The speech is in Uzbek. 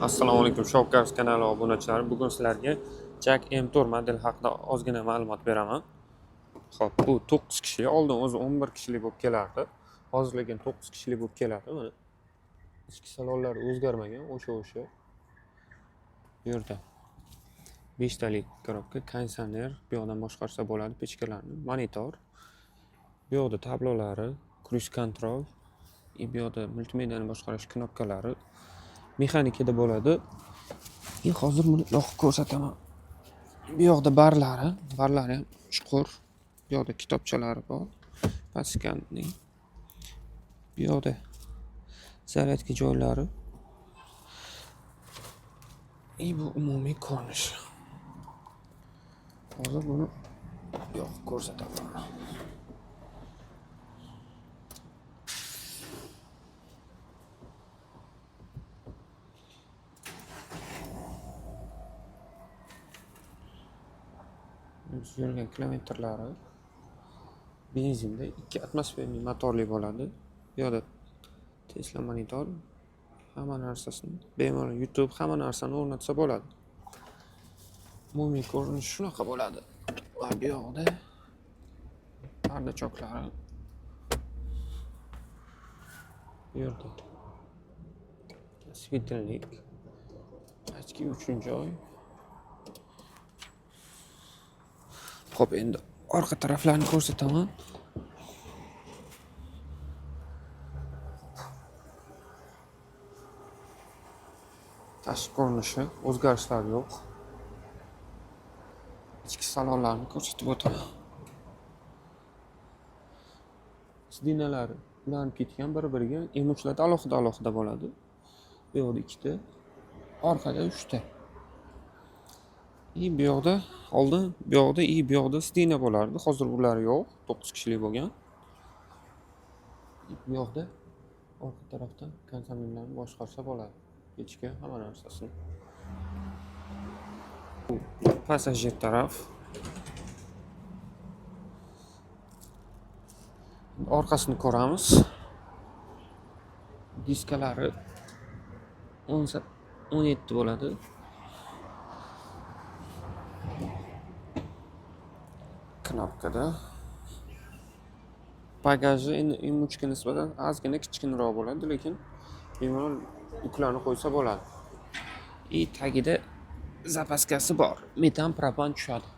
Assalomu alaykum, Shopcars kanali obunachilari. Bugun sizlarga JAC M4 modeli haqida ozgina ma'lumot beraman. Xo'p, bu 9 kishilik, oldin o'zi 11 kishilik bo'lib kelardi. Hozir lekin 9 kishilik bo'lib keladi. Mana ichki salonlar o'zgarmagan, o'sha. Bu yerda 5 talik korobka, konditsioner, bu yoqdan boshqarsa bo'ladi pechkalarni, monitor. Bu yoqda tablolari, cruise control, bu yoqda multimediani boshqarish knopkalari. Mexanikada bo'ladi. И hozir buni yoqib ko'rsataman. Bu yoqda barlari, barlari ham chuqur. Bu yoqda kitobchalari bor. Paskanning. Bu yoqda zaryadka joylari. И bu umumiy ko'rinishi. Hozir buni yoqib ko'rsataman. Yurgan kilometrlari benzinda 2 atmosferniy motorli bo'ladi. Bu yoqda Tesla monitor, hamma narsasini bemalol YouTube hamma narsani o'rnatsa bo'ladi. Umumiy ko'rinishi shunaqa bo'ladi. Va bu yoqda pardachoklari, bu yerda svetilnik, ochki uchun joy. Xo'p, endi orqa taraflarini ko'rsataman. Tashqi ko'rinishi, o'zgarishlar yo'q. Ichki salonlarni ko'rsatib o'taman. Sidinalar ulanib ketgan bir-biriga, M3larda alohida-alohida bo'ladi. Bu yoqda ikkita, orqada uchta. И bu yoqda oldin, bu yoqda и bu yoqda sidina bo'lardi. Hozir ular yo'q, 9 kishilik bo'lgan. Bu yoqda orqa tarafdan konditsionerlarni boshqarsa bo'ladi. Pechka, hamma narsasini. Bu passajir taraf. Orqasini ko'ramiz. Diskalari 17 bo'ladi. Knopkada. Bagaji endi M3 ga nisbatan ozgina kichkinaroq bo'ladi, lekin bemalol yuklarni qo'ysa bo'ladi. И tagida zapaskasi bor. Metan, propan tushadi.